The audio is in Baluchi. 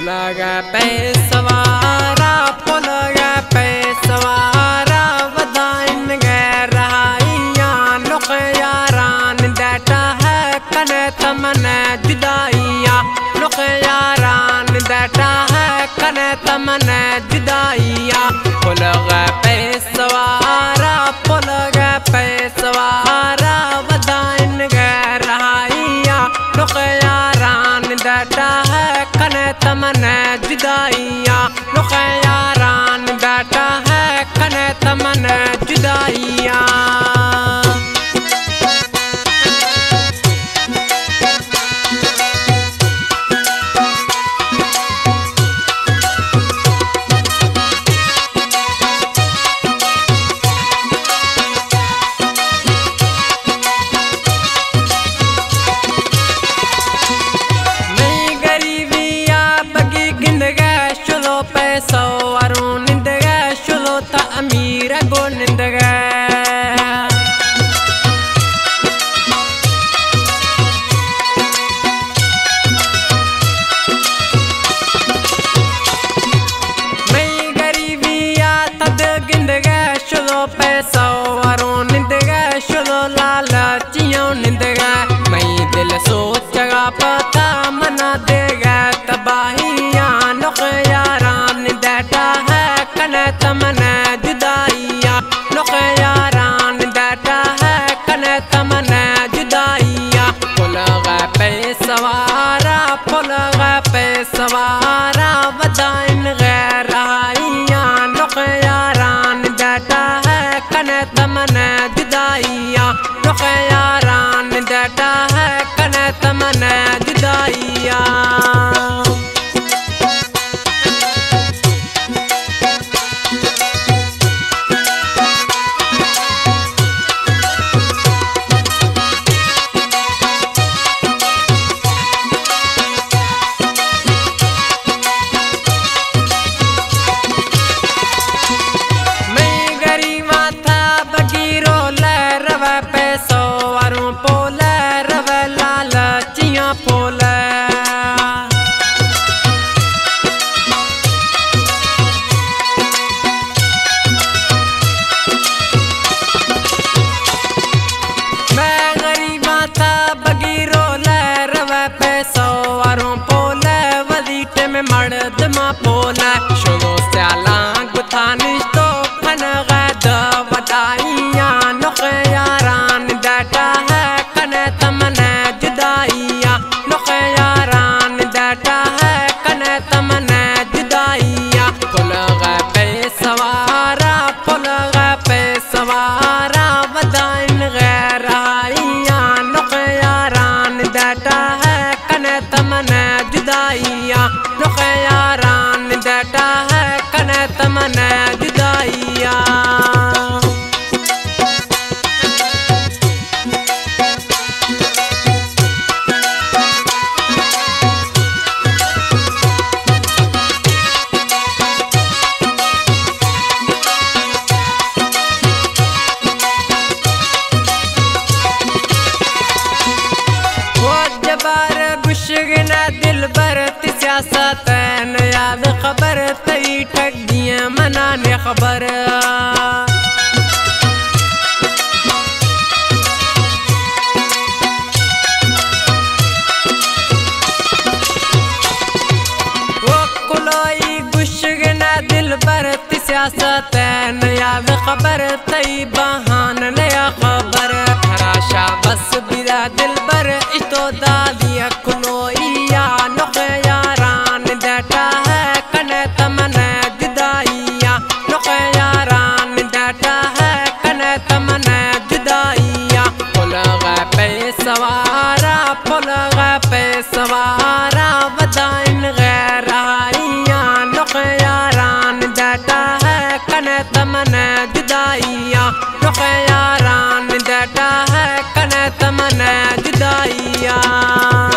پلگ ءِ پہ سوارا، پلگ ءِ پہ سوارا، ودائینگ ءِ رہائیاں، نخ یاران ڈاٹا ہے کنے تمن جدائیاں، نخ یاران ڈاٹا ہے کنے تمن جدائیاں۔ پلگ ءِ پہ سوارا، پلگ ءِ پہ سوارا، ودائینگ ءِ رہائیاں، نخ یاران ڈاٹا ہے کنے تمن جدائیاں، نخ یاران ڈاٹا ہے کنے تمن جدائیاں۔ مئی غریبی ءَ بگی گندگ ءَ، شلو پیسہ وروں نندگ ءَ، شلو تا امیر گو نندگ ءَ۔ مئی غریبی ءَ تد گندگ ءَ، شلو پیسہ وروں نندگ ءَ، شلو لالچیوں نندگ ءَ۔ مئی دل سوچگ ءَ پتا منا دیگ ءَ تباہیاں، نخ یاران ڈاٹا ہے کنے تمن جدائیاں، نخ یاران ڈاٹا ہے کنے تمن جدائیاں۔ پلگ ءِ پہ سوارا، پلگ ءِ پہ سوارا، ودائینگ ءِ رہائیاں، نخ یاران ڈاٹا ہے کنے تمن جدائیاں، نخ یاران ڈاٹا ہے کنے تمن جدائیاں۔ مئی غریباں تھا بگیرو لے روے پیسو وروں پولے روے لالچیاں پولے۔ مئی غریباں تھا بگیرو لے روے پیسو وروں پولے، وزیٹ میں مڑد ما پولے، شلو سیالاں گتھا نشتو کھنغ ءَ دو ودائیاں، نخ یاران ڈاٹا ہے کنے تمن جدائیاں، نخ یاران ڈاٹا ہے کنے تمن جدائیاں۔ پلگ ءِ پہ سوارا، پلگ ءِ پہ سوارا، ودائینگ ءِ رہائیاں، نخ یاران ڈاٹا ہے کنے تمن جدائیاں، نخ یاران ڈاٹا ہے کنے تمن جدائیاں۔ او جبار گوشگ نہ دلبر، تئی سیاست ءِ نیاد خبر، تئی ٹھگی ءِ منا نہ خبر۔ او کلوئی گوشگ نہ دلبر، تئی سیاست ءِ نیاد خبر، تئی بہان نیا خبر۔ ترا شا بس بیرا دلبر، اشتو دالی کلوئی ءَ، نخ یاران ڈاٹا ہے کنے تمن جدائیاں، نخ یاران ڈاٹا ہے کنے تمن جدائیاں۔ پلگ ءِ پہ سوارا، پلگ ءِ پہ سوارا، ودائینگ ءِ رہائیاں، نخ یاران ڈاٹا ہے کنے تمن جدائیاں، نخ یاران ڈاٹا ہے کنے تمن جدائیاں۔